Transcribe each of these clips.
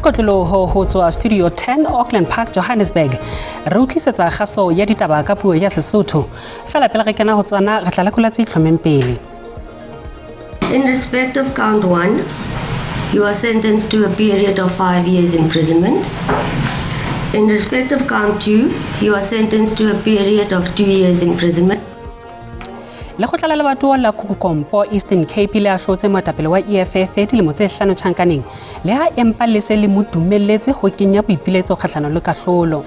Kotloloho ho tswa Studio 10 Auckland Park, Johannesburg. Re o tlisetsa kgaso ya ditaba ka puo ya Sesotho. Fela pele re kena ho tsona, re tla lekola tse itlhommeng pele. In respect of count 1, you are sentenced to a period of 5 years imprisonment. In respect of count 2, you are sentenced to a period of 2 years imprisonment. Lekgotla la lebatowa la Kokokompo Eastern Cape le ahlotse moetapele wa EFF dilemo tse 5 tjhankaneng, le ha empa le se le mo dumelletse ho kenya boipiletso kgahlano le kahlolo.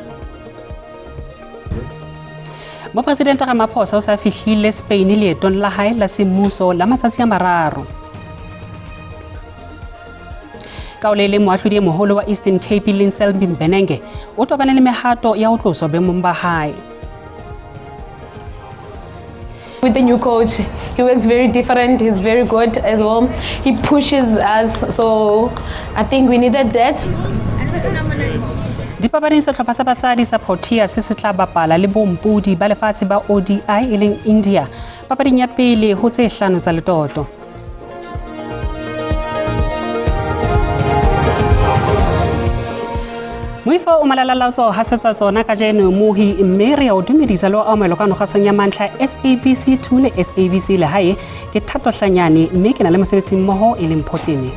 Mopresidente Ramaphosa o sa fihlile Spain leetong la hae la semmuso la matsatsi a mararo. Ka o le leng, moahlodi e moholo wa Eastern Cape leng Selby Mbenenge o tobane le mehato ya ho tloswa boemong ba hae. With the new coach, he works very different. He's very good as well. He pushes us, so I think we needed that. Dipapading, sehlopha sa basadi sa Protea se se tla bapala le bompodi ba lefatshe ba ODI e leng India papading ya pele ho tse 5 tsa letoto. Moifo o malalalatso hasetsa tsona kajeno mohi, mme re ya o dumedisa le o amohelo ka nogasong ya mantlha SABC 2 le SABC Lehae. Ke Thato Hlanyane, mme ke na le mosebetsi mmoho e leng Photene.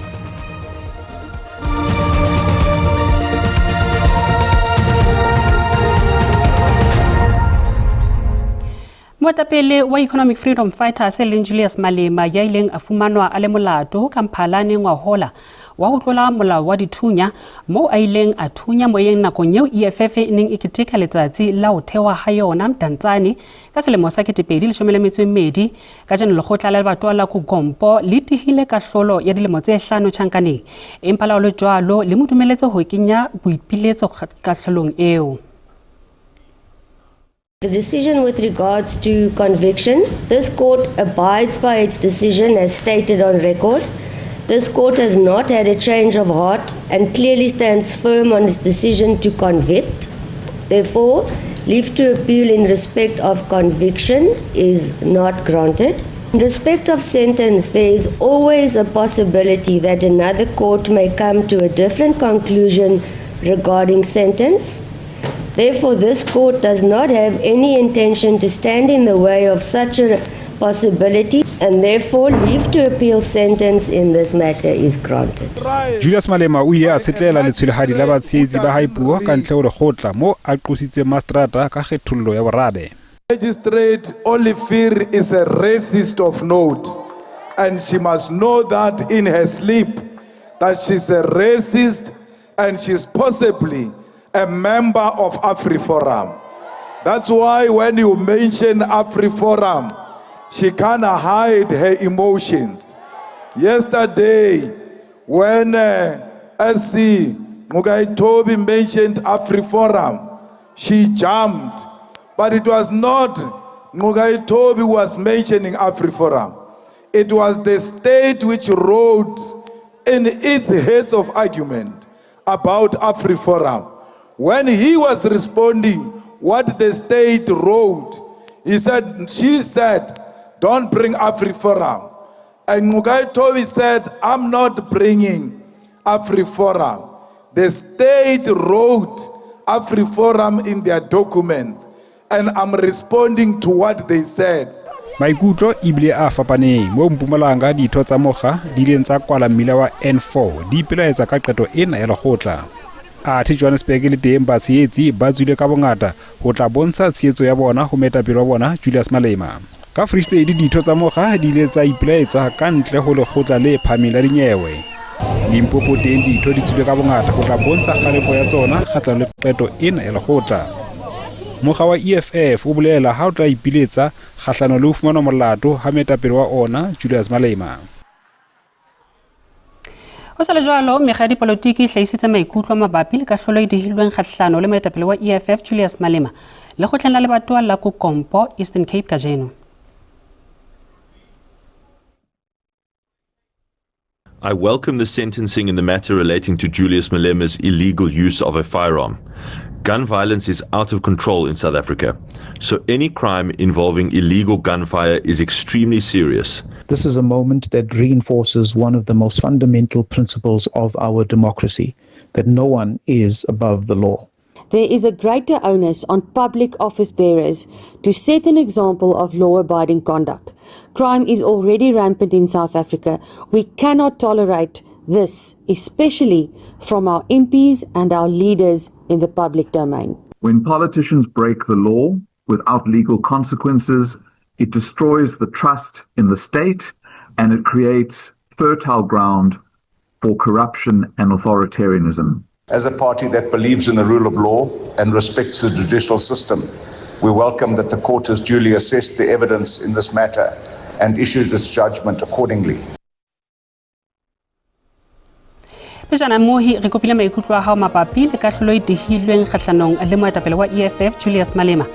Moetapele wa Economic Freedom Fighters e leng Julius Malema, ya ileng a fumanwa a le molato ka Mphalane ngwahola wa ho tlola molao wa dithunya moo a ileng a thunya moyeng nakong eo EFF e neng e keteka letsatsi la ho thewa ha yona Mdantsane ka selemo sa 2012, kajeno lekgotla la lebatowa la Kugompo le tihile kahlolo ya dilemo tse 5 tjhankaneng, empa la ho le jwalo le mo dumelletse ho kenya boipiletso kahlolong eo. The decision with regards to conviction, this court abides by its decision as stated on record. This court has not had a change of heart and clearly stands firm on its decision to convict. Therefore, leave to appeal in respect of conviction is not granted. In respect of sentence, there is always a possibility that another court may come to a different conclusion regarding sentence. Therefore, this court does not have any intention to stand in the way of such a possibility, and therefore leave to appeal sentence in this matter is granted. Julius Malema o ile a tshetlela letshwelehadi la batshehetsi ba hae puo ka ntle ho lekgotla moo a qositseng mastrata ka kgethollo ya borabe. Magistrate Olivier is a racist of note, and she must know that in her sleep, that she's a racist and she's possibly a member of AfriForum. That's why when you mention AfriForum, she can't hide her emotions. Yesterday, when SC Ngcukaitobi mentioned AfriForum, she jumped. But it was not Ngcukaitobi who was mentioning AfriForum. It was the state which wrote in its heads of argument about AfriForum. When he was responding what the state wrote, he said, she said, don't bring AfriForum. And Ngcukaitobi said, I'm not bringing AfriForum. The state wrote AfriForum in their documents, and I'm responding to what they said. Maikutlo ebile a fapaneng moo Mpumalanga ditho tsa mokga di ileng tsa kwala mmila wa N4 di ipelaetsa ka qeto ena ya lekgotla. Athe Johannesburg le teng batshehetsi ba tswile ka bongata ho tla bontsha tshehetso ya bona ho moetapele wa bona Julius Malema. Ka Free State ditho tsa mokga di ile tsa ipelaetsa ka ntle ho lekgotla le phahameng la dinyewe. Limpopo teng ditho di tswile ka bongata ho tla bontsha kgalefo ya tsona kgahlano le qeto ena ya lekgotla. Mokga wa EFF o bolela ha o tla ipiletsa kgahlano le ho fumanwa molato ha moetapele wa ona Julius Malema. Ho sa le jwalo, mekga ya dipolotiki e hlahisitse maikutlo mabapi le kahlolo e dihilweng kgahlano le moetapele wa EFF Julius Malema lekgotleng la lebatowa la Kokompo Eastern Cape kajeno. I welcome the sentencing in the matter relating to Julius Malema's illegal use of a firearm. Gun violence is out of control in South Africa, so any crime involving illegal gunfire is extremely serious. This is a moment that reinforces one of the most fundamental principles of our democracy, that no one is above the law. There is a greater onus on public office bearers to set an example of law abiding conduct. Crime is already rampant in South Africa. We cannot tolerate this, especially from our MPs and our leaders in the public domain. When politicians break the law without legal consequences, it destroys the trust in the state and it creates fertile ground for corruption and authoritarianism. As a party that believes in the rule of law and respects the judicial system, we welcome that the court has duly assessed the evidence in this matter and issued its judgment accordingly. Pejana mohi re kopile maikutlo a hao mabapi le kahlolo e dihilweng kgahlanong le moetapele wa EFF Julius Malema.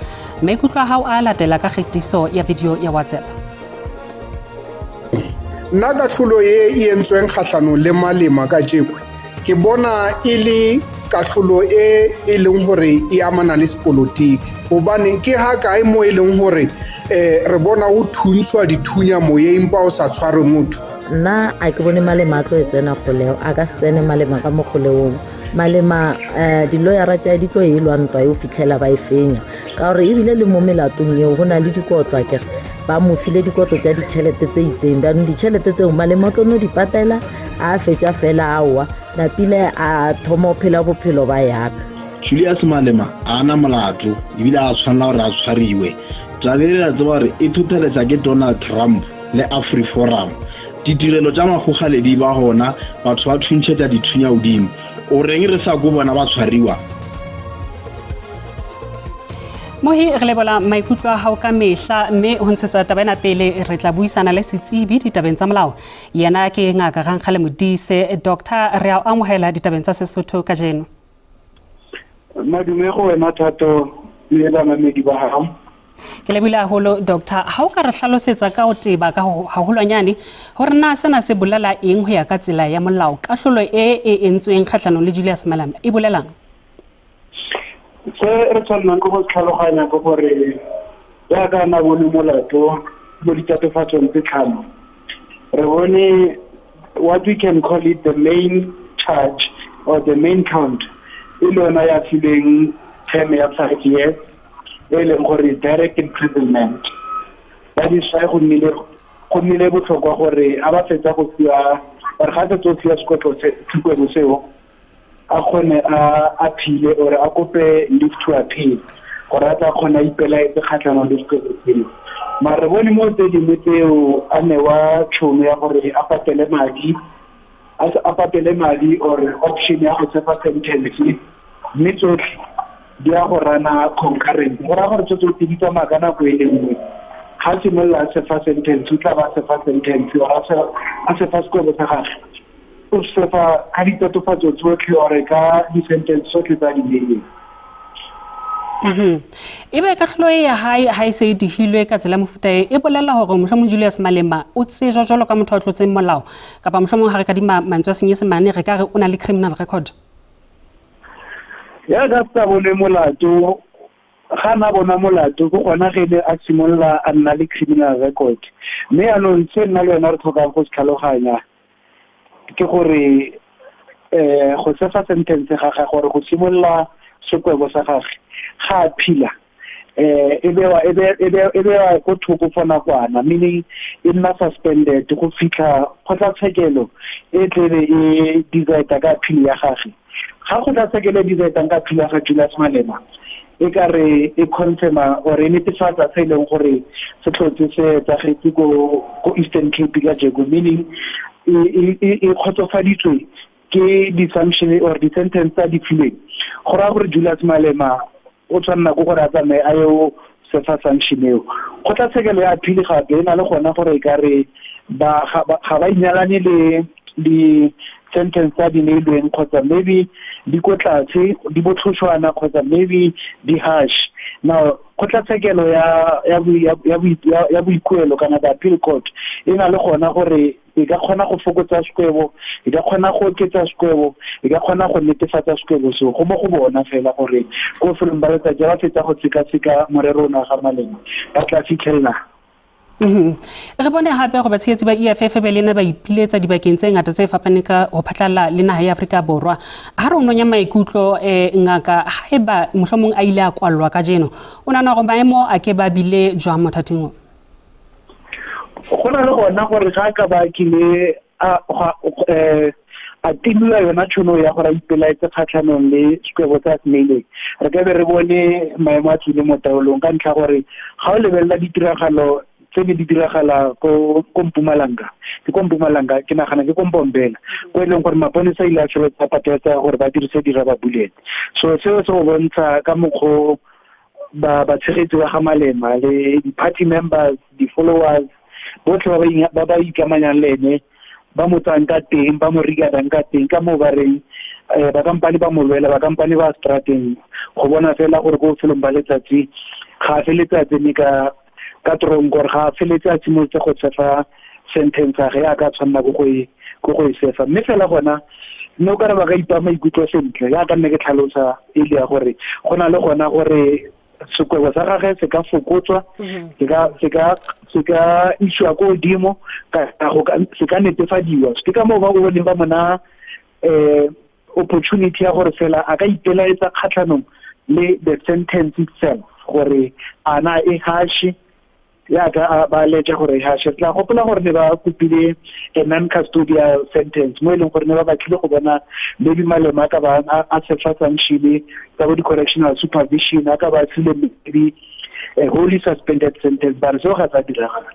Maikutlo a hao a latela ka kgetiso ya video ya WhatsApp. Nna kahlolo e e entsweng kgahlanong le Malema kajeko ke bona e le kahlolo e e leng hore e amana le sepolotiki, hobane ke ha kae mo e leng hore re bona ho thuntshwa dithunya moyeng pa o sa tshware motho. Nna a ke bone Malema a tlo e tsena kgolego, a ka se tsene Malema ka mo kgolegong. Malema diloyara tša di tlo e lwa ntwa eo fitlhela ba e fenya, ka gore ebile le mo melatong eo go na le dikotlo, akere ba mo file dikotlo tša ditšhelete tse itseng. Bjanong ditšhelete tseo Malema o tlo no di patela, a fetša fela aowa napile a thoma go phela bophelo ba yape. Julius Malema a ana molato ebile a tshwanela gore a tshwariwe. Taba e re a tseba gore e thotholetsa ke Donald Trump le AfriForum. Ditirelo tša makgokgale di ba gona, batho ba thuntšhetša dithunya godimo. O reng re sa ko bona ba tshwariwa? Mohi re lebola maikutlo a hao ka mehla, mme ho ntshetsa taba ena pele re tla buisana le setsebi ditabeng tsa molao. Yena ke Ngaka Rankgale Modise. Doctor, re a o amohela ditabeng tsa Sesotho kajeno. Madume go wena Thato le bamamedi ba hao. Ke lebohile haholo Doctor. Ha o ka re hlalosetsa ka ho teba ka ho haholwanyane hore na sena se bolela eng ho ya ka tsela ya molao, kahlolo e e entsweng kgahlanong le Julius Malema e bolelang? Se re tshwannang ke go tlhaloganya ke gore jaaka na bone molato mo ditatofatsong tse tlhano, re bone what we can call it the main charge or the main count e le yona ya filweng term ya 5 years e leng gore direct imprisonment. That is why go nnile botlhokwa gore a ba fetsa go fiwa, or ga fetsa go fiwa sekotlo se sekwebo seo, a kgone a appeal or a kope leave to appeal gore a tla kgona a ipelaetse kgatlhanong le sekwebo seo. Mara re bone mo tse dingwe tseo a newa tšhono ya gore a patele madi, a patele madi or option ya go tshepa sentence, mme tsotlhe di ya go rana concurrent. Go raya gore tse tsotlhe di tsamaya ka nako e le nngwe. Ga simolola a sefa sentence, o tla ba sefa sentence or a sefa sekwebo sa gagwe, o sefa ka ditatofatso tsotlhe or ka di-sentence tsotlhe tsa di neileng. Ebe kahlolo e ya hae ha e se e dihilwe ka tsela mofuta e, e bolela hore mohlomong Julius Malema o tsejwa jwalo ka motho a tlotseng molao, kapa mohlomong ha re kadima mantswe a Senyesemane re ka re o na le criminal record? Ya ka sa bone molato, ga na bona molato ke gona ge ne a simolola a nna le criminal record. Mme yaanong se nna le wena re tlhokang go se tlhaloganya ke gore go sefa sentence ga gagwe gore go simolola sekwebo sa gagwe ga a phila, e bewa ko thoko for nakwana, meaning e nna suspended go fitlha kgotlatshekelo e tlebe e decide ka appeal ya gagwe. Ga kgotlatshekelo e decide ka appeal ya ga Julius Malema, e ka re e confirma or e netefatsa se e leng gore se tlhotse se etsagetse ko Eastern Cape ka jeko, meaning e kgotsofaditswe ke di-sanction or di-sentence tsa di filweng. Go raya gore Julius Malema o tshwanela ke gore a tsamaye a yo sefa sanction eo. Kgotlatshekelo ya appeal gape e na le gona gore e ka re ga ba inyalane le di-sentence tsa di neilweng, kgotsa maybe di ko tlase, di botlhoshwana, kgotsa maybe di harsh. Now kgotlatshekelo ya boikuelo kana the appeal court e na le gona gore e ka kgona go fokotsa sekwebo, e ka kgona go oketsa sekwebo, e ka kgona go netefatsa sekwebo seo. Go mo go bona fela gore ko felong ba letsatsi ba fetsa go sekaseka morero ona ga Malema ba tla fitlhelela. Mhm. Re bone hape gore batshegetsi ba EFF be le ne ba ipiletsa dibakeng tse ngata tse fapaneng ka ho phatlalla le naha ya Afrika Borwa. Ha re o nonya maikutlo eh, ngaka haeba mohlomong a ile a kwallwa kajeno, o nahana gore maemo a ke ba bile jwang mothating o? Go na le gona gore ga ka ba kile a eh, a timiwa yona tšhono ya gore a ipelaetse kgatlhanong le sekwebo tsa semeileng re ka be re bone maemo a tswile mo taolong ka ntlha gore ga o lebelela ditiragalo tse ne di diragala ko ko Mpumalanga ke ko Mpumalanga ke nagana ke ko Mpombela ko e leng gore maponesa ile a feleletsa pateletsa gore ba dirise di-rubber bullet so seo se go bontsha ka mokgwa ba batshegetsi ba ga Malema le di-party members di-followers botlhe ba ba ikamanyang le ene ba mo tsang ka teng ba mo rigadang ka teng ka moo ba reng um ba kampane ba mo lwela ba kampane ba strateng go bona fela gore ko bofelong ba letsatsi ga a feletse a tsene ka ka tronk gore ga a feletse a simolotse go tshefa sentence a ge a ka tshwanela ko go e ko go e sefa mme fela gona mme o kare ba ka ipa maikutlo sentle jaaka nne ke tlhalosa e le ya gore go na le gona gore sekwebo sa gage se ka fokotswa mhm. se ka isiwa ko godimo se ka netefadiwa ke ka moo ba o boneng ba mona um opportunity ya gore fela a ka ipelaetsa kgatlhanong le the sentence itself gore ana e hashe yaka ba letša gore hashe tla gopola gore ne ba kopile a non custodial sentence mo e leng gore ne ba batlile go bona maybe malema a ka ba a sefa sanction tsa bo di-correctional supervision a ka ba file maybe a wholly suspended sentence ba re seo ga sa diragala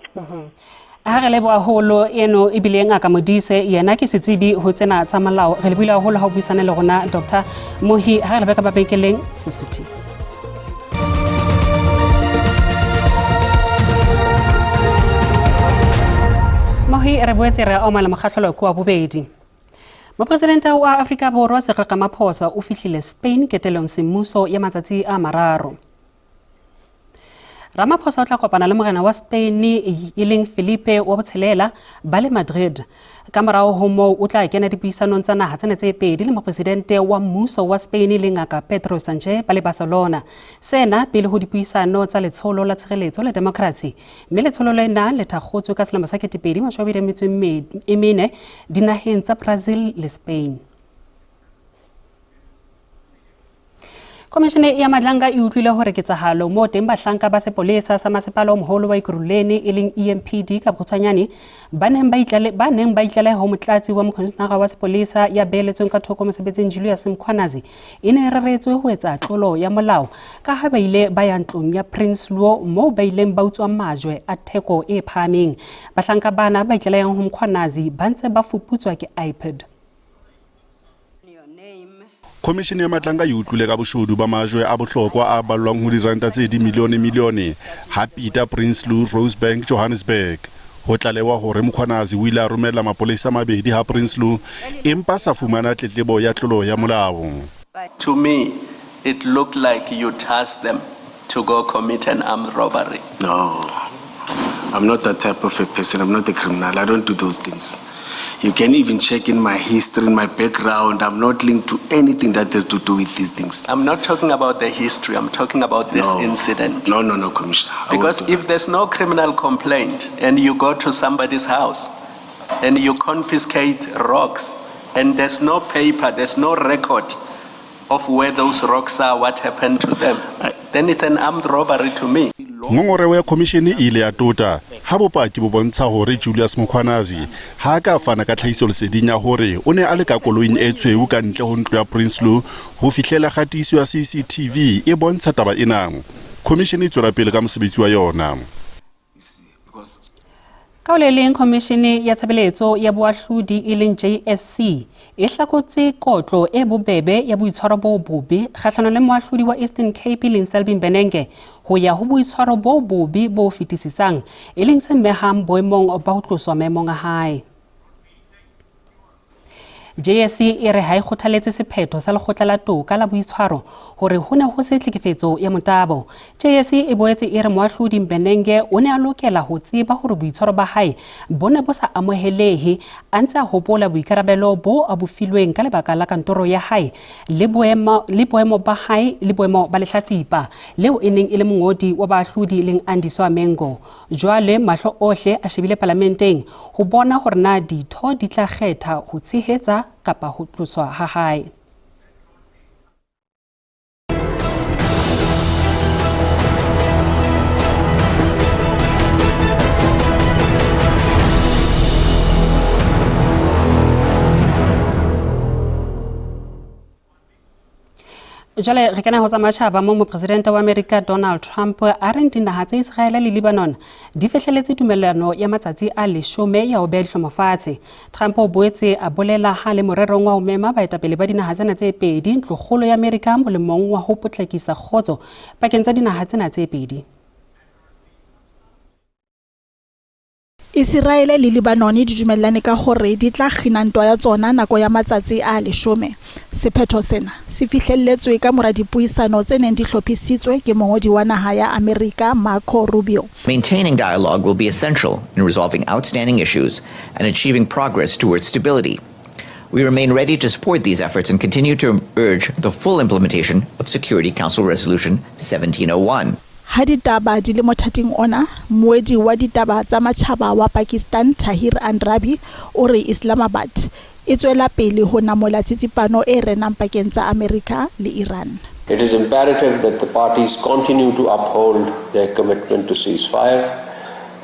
Ha re leboha haholo eno ebile ngaka Modise yena ke setsebi ho tsena tsa molao. Re lebohile haholo ha o buisane le rona Dr. Mohi ha re lebe ka mabenkeleng Sesotho. Mohi re boetse re omala mokgahlelo ke wa bobedi. Mopresidente wa Afrika Borwa Cyril Ramaphosa o fihlile Spain ketelong semmuso ya matsatsi a mararo. Ramaphosa o tla kopana le morena wa Spain e leng Felipe wa botshelela ba le Madrid. Ka morago ho moo o tla kena dipuisanong tsa naha tsena tse pedi le mopresidente wa mmuso wa Spain le ngaka Pedro Sanchez ba le Barcelona. Sena pele ho dipuisano tsa letsholo la tshireletso le demokrasi. Mme letsholo lena le thakgotswe ka selemo sa 2024 dinaheng tsa Brazil le Spain. Komishene ya Madlanga e utlwile hore ketsahalo moo teng bahlanka ba sepolesa sa masepala o moholo wa Ekurhuleni e leng EMPD ka bokgutshwanyane ba neng ba itlale ba neng ba itlaleha ho motlatsi wa mokhomishenara wa sepolesa ya beeletsweng ka thoko mosebetsing Julius Mkhwanazi e ne e reretswe ho etsa tlolo ya molao ka ha ba ile ba ya ntlong ya Prinsloo moo ba ileng ba utswa majwe a theko e phahameng. Bahlanka bana ba itlalehang ho Mkhwanazi ba ntse ba fuputswa ke IPID. Khomishene ya Matlanga e utlwile ka boshodu ba majwe a bohlokwa a ballwang ho diranta tse dimilione-milione ha Pieter Prinsloo, Rosebank, Johannesburg. Ho tlalewa hore Mkhwanazi o ile a romella mapolesa a mabedi ha Prinsloo empa a sa fumana tletlebo ya tlolo ya molao. To me, it looked like you tasked them to go commit an armed robbery. No, I'm not that type of a person. I'm not a criminal. I don't do those things. You can even check in my history, in my background. I'm not linked to anything that has to do with these things. I'm not talking about the history. I'm talking about this No. incident. No, no, no, Commissioner. I won't Because do if there's no criminal complaint and you go to somebody's house and you confiscate rocks and there's no paper, there's no record of where those rocks are, what happened to them, then it's an armed robbery to me. Ngongoreho ya khomishene e ile ya tota ha bopaki bo bontsha hore Julius Mkhwanazi ha a ka a fana ka tlhahisoleseding ya hore o ne a le ka koloing e tshweu ka ntle ho ntlo ya Prinsloo ho fihlela kgatiso ya CCTV e bontsha taba ena. Khomishene e tswela pele ka mosebetsi wa yona. Ka ho le leng, Khomishene ya Tshebeletso ya Boahlodi e leng JSC e hlakotse kotlo e bobebe ya boitshwaro bo bobe kgahlanong le moahlodi wa Eastern Cape e leng Selby Mbenenge ho ya ho boitshwaro bo bobe bo fetisisang e leng se mmehang boemong ba ho tloswa maemong a hae. JSC e re ha e kgothaletse sephetho sa lekgotla la toka la boitshwaro hore ho ne ho se tlhekefetso ya motabo. JSC e boetse e re moahlodi Mbenenge o ne a lokela ho tseba hore boitshwaro ba hae bo ne bo sa amohelehe a ntse a hopola boikarabelo bo a bo filweng ka lebaka la kantoro ya hae le boemo le boemo ba hae le boemo ba lehlatsipa leo e neng e le mongodi wa baahlodi leng Andiswa Mengo. Jwale mahlo ohle a shebile palamenteng ho bona hore na ditho di tla kgetha ho tshehetsa kapa ho tloswa ha hae. Jwale re kena ho tsa matjhaba mo mopresidente wa Amerika Donald Trump a reng dinaha tsa Israel le Lebanon di fihleletse tumellano ya matsatsi a leshome ya ho beha dihlomo fatshe. Trump o boetse a bolela ha le morerong wa ho mema baetapele ba dinaha tsena tse pedi ntlokgolo ya Amerika molemong wa ho potlakisa kgotso pakeng tsa dinaha tsena tse pedi. Isiraele le Libanone di dumellane ka hore di tla kgina ntwa ya tsona nako ya matsatsi a leshome. Sephetho sena se fihlelletswe ka mora dipuisano tse neng di hlophisitswe ke mongodi wa naha ya Amerika Marco Rubio. Maintaining dialogue will be essential in resolving outstanding issues and achieving progress towards stability. We remain ready to support these efforts and continue to urge the full implementation of Security Council Resolution 1701. Ha ditaba di le mothating ona, mmuedi wa ditaba tsa matjhaba wa Pakistan Tahir Andrabi o re Islamabad e tswela pele ho namola tsitsipano e renang pakeng tsa Amerika le Iran. It is imperative that the parties continue to uphold their commitment to ceasefire.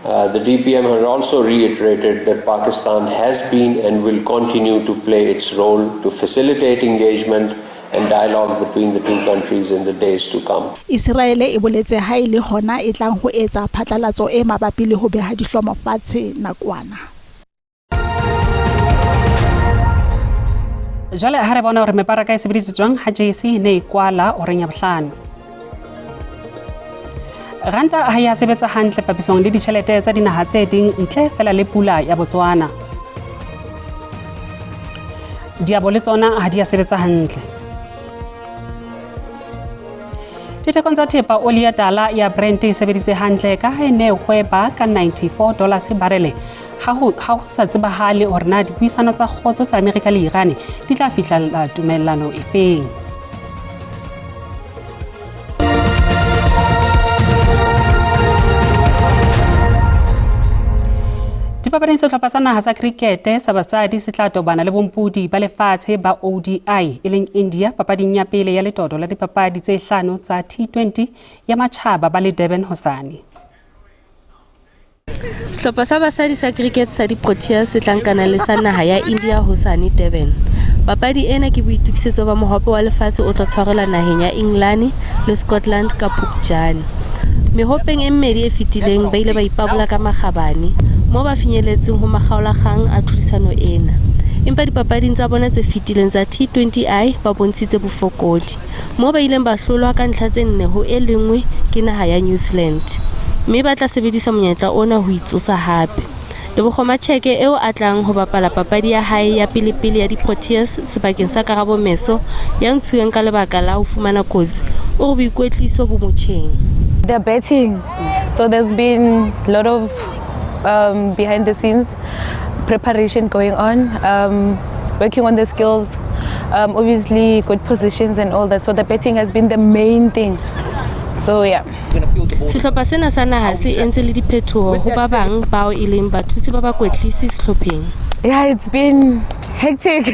Uh, the DPM has also reiterated that Pakistan has been and will continue to play its role to facilitate engagement and dialogue between the two countries in the days to come. Iseraele e boletse ha e le hona e tlang ho etsa phatlalatso e mabapi le ho beha dihlomo fatshe nakwana. Jwale ha re bona hore mebaraka e sebedisitswang ha JSE e ne e kwala horeng ya bohlano. Ranta ha ya sebetsa hantle papisong le ditjhelete tsa dinaha tse ding ntle fela le pula ya Botswana. Diabo le tsona ha di a sebetsa hantle. Dithekong tsa thepa oli ya tala ya Brent e sebeditse hantle ka ha e ne hweba ka 94 dollars barele ha ho sa tsebahale hore na dipuisano tsa kgotso tsa Amerika le Iran di tla fihlela tumellano efeng. Dipapading sehlopha sa naha sa krikete sa basadi se tla tobana le bompodi ba lefatshe ba ODI e leng India papading ya pele ya letoto la dipapadi tse hlano tsa T20 ya matjhaba ba le Durban hosane. Sehlopha sa basadi sa cricket sa di-Proteas se tla nkana le sa naha ya India hosane Durban. Papadi ena ke boitokisetso ba mohope wa lefatshe o tla tshwarelwa naheng ya England le Scotland ka Phupjane. Mehopeng e mmedi e fetileng ba ile ba ipabola ka makgabane moo ba finyeletseng ho makgaolakgang a tlhodisano ena. Empa dipapading tsa bona tse fetileng tsa T20I ba bontshitse bofokodi moo ba ileng ba hlolwa ka ntlha tse 4-1 ke naha ya New Zealand. Mme ba tla sebedisa monyetla ona ho itsosa hape. Tebogo Macheke eo a tlang ho bapala papadi ya hae ya pelepele ya di-Proteas sebakeng sa Karabo Meso ya ntshuweng ka lebaka la ho fumana kotsi, o re boikwetliso bo motjheng. They're betting. So there's been a lot of behind the scenes preparation going on, working on the skills, obviously good positions and all that. So the betting has been the main thing. So yeah. Sehlopha sena sa naha se entse le diphetoho ho ba bang bao e leng bathusi ba bakwetlisi sehlopheng. Yeah, it's been hectic.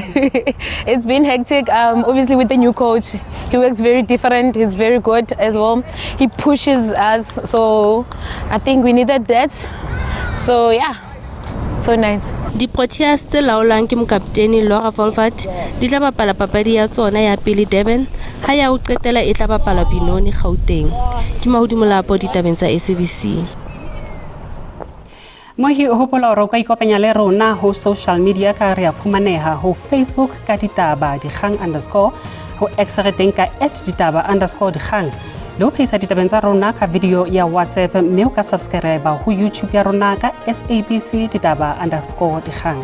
It's been hectic. Obviously with the new coach, he works very different. He's very good as well. He pushes us. So I think we needed that. So yeah, so nice. Di-Proteas tse laolwang ke mokaptene Laura Wolvaardt di tla bapala papadi ya tsona ya pele Durban ha ya ho qetela e tla bapalwa Benoni, Gauteng. Ke Mahodi Molapo ditabeng tsa SABC. Mohi o hopola hore o ka ikopanya le rona ho social media ka re a fumaneha ho Facebook ka ditaba dikgang underscore, ho X re teng ka at ditaba underscore dikgang. Le ho phehisa ditabeng tsa rona ka video ya WhatsApp mme o ka subscribe ho YouTube ya rona ka SABC ditaba underscore dikgang.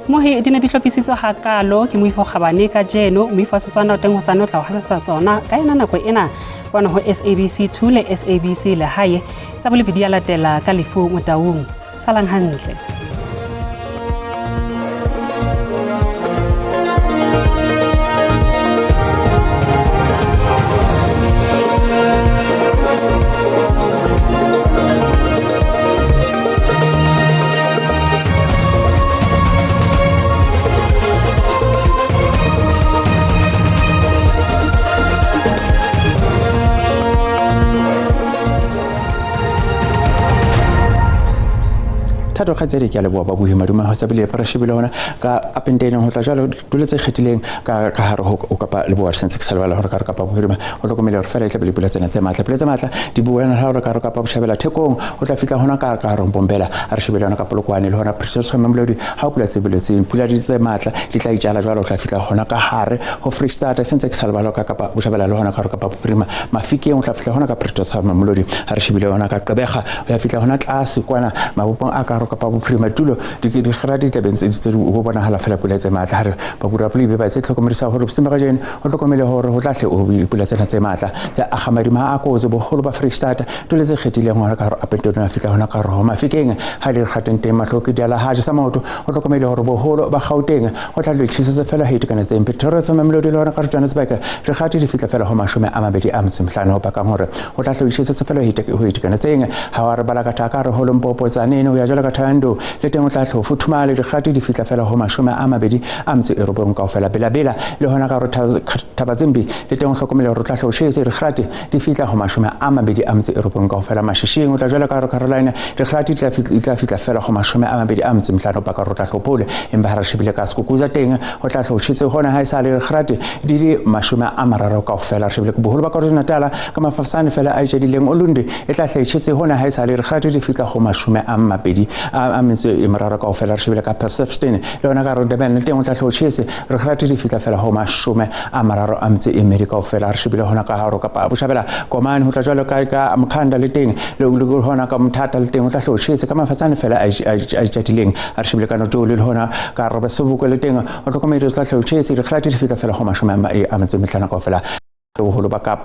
Mohi di ne di hlophisitswe hakaalo ke Moifo Kgabane kajeno. Moifo wa Setswana o teng hosane o tla o hasetsa tsona ka yona nako ena kwano ho SABC 2 le SABC Lehae. Tsa bolepi di a latela ka lefu Motaung. Salang hantle. Thato kgaitsedi, ke a leboha babuhi madume ho tsabile re shebile hona ka Upington ho tla jwalo ditulo tse kgethileng ka ka hare ho Kapa Leboa. Re sentse ke sa lebala hore ka re Kapa Bophirima o hlokomele hore fela e tlabe le pula tsena tse matla, pula tse matla di buana ha hore ka re Kapa Botjhabela Thekong ho tla fihla hona ka hare ho Mbombela. A re shebile hona ka Polokwane le hona Pretoria Mamelodi, ha pula tse boletseng pula di tse matla di tla itjala jwalo ho tla fihla hona ka hare ho Free State. Sentse ke sa lebala ka Kapa Botjhabela le hona ka hare Kapa Bophirima Mafikeng ho tla fihla hona ka Pretoria Mamelodi. Ha re shebile hona ka Gqeberha ho ya fihla hona tlase kwana mabopong a ka hare Kapa Bophirima tulo dikgera di tlabeng tse di ho bonahala fela pula tse matla. Ha re baburapula be ba tse tlhokomedisa hore bosima kajeno o hlokomele hore ho tla hle o dipula tsena tse matla tse aga madimo a kotsi boholo ba Free State tulo tse kgethileng hona ka hare Upington ya fihla hona ka hare ho Mafikeng ha di kgateng teng mahlo ke diala ha sa maoto o hlokomele hore boholo ba Gauteng ho tla le tjhisetse fela ho itekanetseng. Pretoria tsa Mamelodi le hona ka Johannesburg re kgate di fihla fela ho 25 ho pakang hore ho tla hle tjhisetse fela ho itekanetseng. Ha wa re bala ka thaka re ho Limpopo Tzaneen ho ya jwalo ka Thando le teng o tla hle ho futhumale dikgate di fihla fela ho 29 kaofela. Bela-bela le hona ka hore Thabatsembi le teng o hlokomele hore o tla hle o tjhese dikgate di fihla ho 29 kaofela. Mashishing o tla jwalo ka hore Carolina dikgate di tla fihla fela ho 25 o paka hore o tla hle o phole. Empa ha re shebile ka Skukuza teng o tla hle o tjhese hona ha e sa le dikgate di le 30 kaofela. Re shebile boholo ba KwaZulu-Natal ka mafafsane fela a itjedileng Olundi e tla hle e tjhese hona ha e sa le dikgate di fihla ho 23 kaofela. Re shebile ka Perception le yona ka Durban le teng o tla hle o tjhese re kgate di fihla fela ho 32 kaofela. Re shebile hona ka hare Kapa Botjhabela Komane ho tla jwalo ka Mkhanda le teng le hona ka Mthata le teng o tla hle o tjhese ka mafatsane fela a itjadileng. A re shebile ka Notoli le hona ka Robesoboko le teng o hlokomele o tla hle o tjhese dikgate di fihla fela ho 25 kaofela. Boholo ba Kapa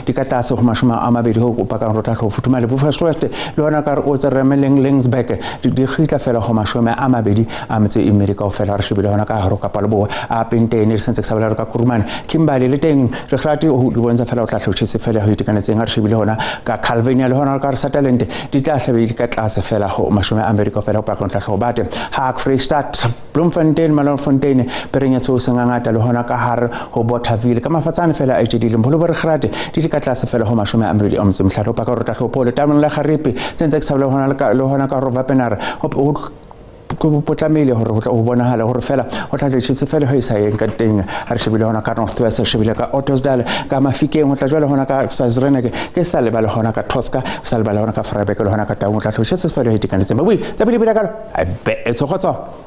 di ka tlase ho 20 ho pakang ro tla hle ho futhumale. Buffalo le hona ka re o tseremeleng Lingsburg di kgitla fela ho 24 kaofela. Re shebile hona ka hare Kapa Leboa a Pentene re sentse ke sa bolela ka Kurumane Kimberley le teng re kgate ho di bontsha fela o tla hle ho tjhese fela ho itekanetseng. Ha re shebile hona ka Calvinia le hona ka re Sutherland di tla hlabe di ka tlase fela ho 20 kaofela ho pakang tla hle ho bate. Ha Free State Bloemfontein Malomfontein Perenyetso sengangata le hona ka hare ho Bothaville ka mafatsane fela a itjedileng boholo bo re kgate di ka tlase fela ho 25 ho paka hore tla hlopole tamong la Garipe tsentse ke sa bole hona le hona ka Rovapenara ho potlamehile hore ho tla ho bonahala hore fela ho tla tjhese fela ho isa yeng ka teng. Ha re shebile hona ka North West, re shebile ka Ottosdal ka Mafikeng ho tla jwale hona ka Sazreneke ke sa lebale hona ka Tosca sa lebale hona ka Vryburg le hona ka Taung ho tla tjhese fela ho itekanetseng. Babui tsa bile bile kalo be e tshogotso.